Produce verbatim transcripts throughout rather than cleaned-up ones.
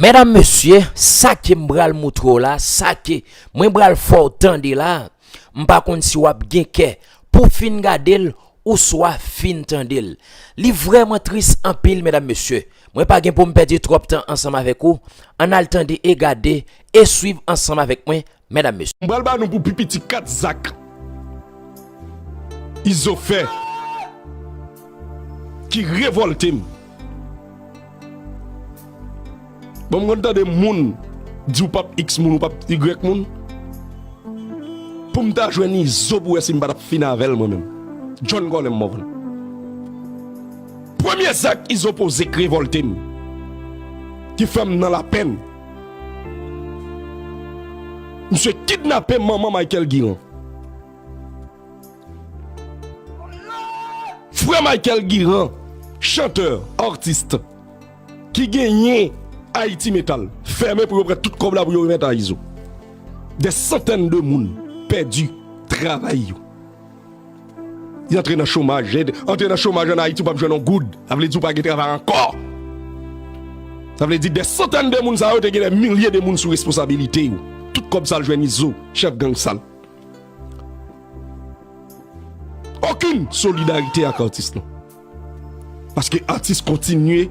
Medam, mesye, sa ke m pral moutre w la, sa ke mwen pral fè w tande la, m pa konn si w ap gen kè pou w fin gade l ouswa fin tande l. Li vrèman tris anpil, medam, mesye. Mwen pa gen pou m pèdi twòp tan ansanm avèk ou. Ann al tande e gade e swiv ansanm avèk mwen, medam, mesye. M pral ba nou pou pi piti kat zak Izo fè ki revòlte m. Bon, m konn tande moun di w p ap X moun, ou p ap Y moun. Pou m ta jwenn Izo pou wè si m pa t ap fin avè l mwen menm. John Colem Morvan. Premye zak Izo poze k revòlte m, ki fè m nan lapenn. Misye kidnape manman Michael Guérin. Frè Michael Guérin, chantè, atis, ki genyen Haiti Metal, fèmen pou yo pran tout kòb la pou yo remèt a Izo. Des centaines de moun pèdi travay yo. Li antre nan chomaj. Antre nan chomaj ann Ayiti, ou p ap jwenn yon goud. Sa vle di ou pa gen travay ankò. Sa vle di des centaines de moun sa yo te gen des milliers de moun sou responsabilite yo. Tout kòb sa l jwenn Izo, chèf gang sal. Okenn solidarite ak atis lan. Paske atis kontinye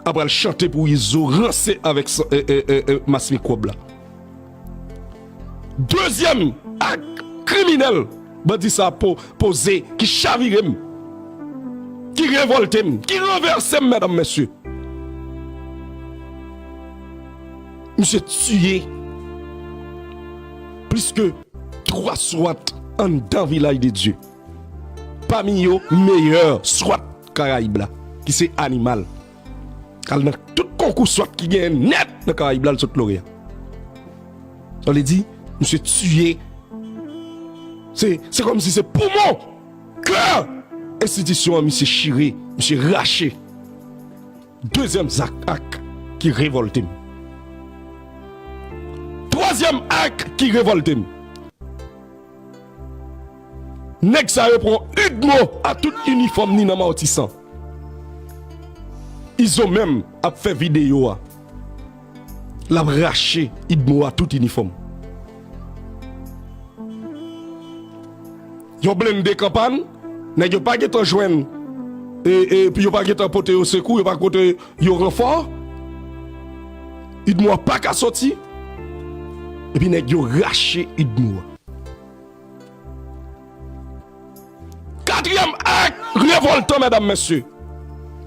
ap al chante pou Izo, ranse avèk sa, e, e, e, e, mas mikwòb la. Dezyèm ak kriminèl bandi sa po-, poze, ki chavire m, ki revòlte m, ki ranvèse m, medam, mesye. Misye tiye plis ke twa swat anndan Vilaj de Dye. Pami yo, meyè swat Karayib la, ki se Animal. K al nan tout konkou swat ki genyen nèt nan Karayib la, l sot loreya. Sa vle di, misye tiye. Se, se kòmsi se poumon, kè enstitisyon an, misye chire, misye rache. Dezyèm zak, ak ki revòlte m. Twazyèm ak ki revòlte m. Nèg sa yo pran UDMO a tout inifòm ni nan Matisan. Izo menm ap fè videyo a. L ap rache UDMO a tout inifòm. Yon blende k an pàn, nèg yo pa gentan jwenn, e, e, yo pa gentan pote yo sekou, yo pa pote yo ranfò. UDMO a pa ka soti. Epi nèg yo rache UDMO a. Katriyèm ak revòltan, medam, mesye,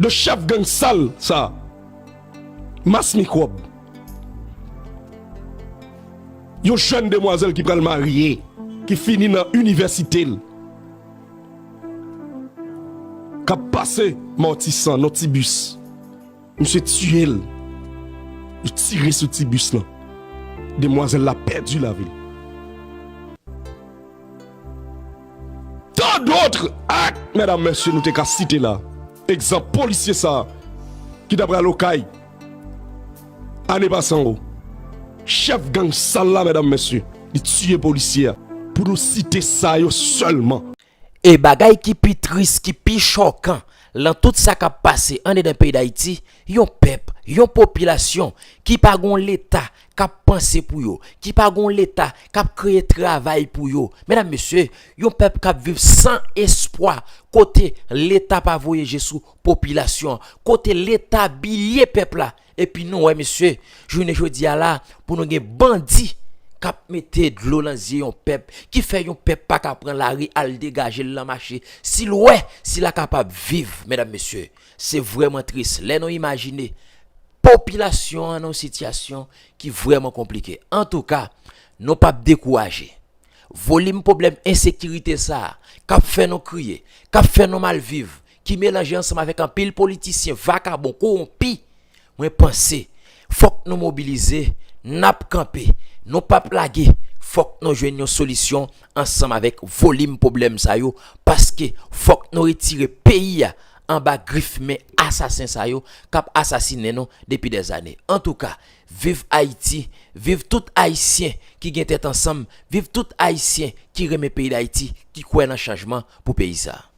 de chèf gang sal sa, mas mikwòb. Yon jèn demwazèl ki pral marye, ki fini nan inivèsite l, k ap pase Matisan nan ti bis. Misye tiye l. Yo tire sou ti bis lan. Demwazèl la pèdi lavi l. Tant d'autres actes, medam, mesye, nou te ka site la. Egzanp, polisye sa a ki t ap pral Okay ane pase an o. Chèf gang sal la, medam, mesye, li tiye polisye a. Pou nou site sa yo sèlman. E bagay ki pi tris, ki pi chokan, lan tout sa k ap pase andedan peyi Dayiti, yon pèp, yon popilasyon ki pa gon Leta k ap panse pou yo, ki pa gon Leta k ap kreye travay pou yo. Medam, mesye, yon pèp k ap viv san espwa, kote Leta pa voye je sou popilasyon an, kote Leta bliye pèp la. Epi nou wè, mesye, jounen jodi a la, pou nou gen bandi k ap mete dlo nan zye yon pèp, ki fè yon pèp pa ka pran lari al degaje l lan mache, si l wè si l a kapab viv, medam, mesye. Se vrèman tris lè nou imajine popilasyon an nan yon sitiyasyon ki vrèman konplike. Antouka, nou p ap dekouraje. Volim pwoblèm ensekirite sa a, k ap fè nou kriye, k ap fè nou mal viv, ki melanje ansanm avèk anpil politisyen vakabon, kowonpi, mwen panse, fòk nou mobilize, n ap kanpe, nou p ap lage, fòk nou jwenn yon solisyon ansanm avèk volim pwoblèm sa yo, paske fòk nou retire peyi a anba grif men asasen sa yo k ap asasinen nou depi dèzane. Antouka, viv Ayiti, viv tout Ayisyen ki gen tèt ansanm, viv tout Ayisyen ki renmen peyi Dayiti, ki kwè nan chanjman pou peyi sa.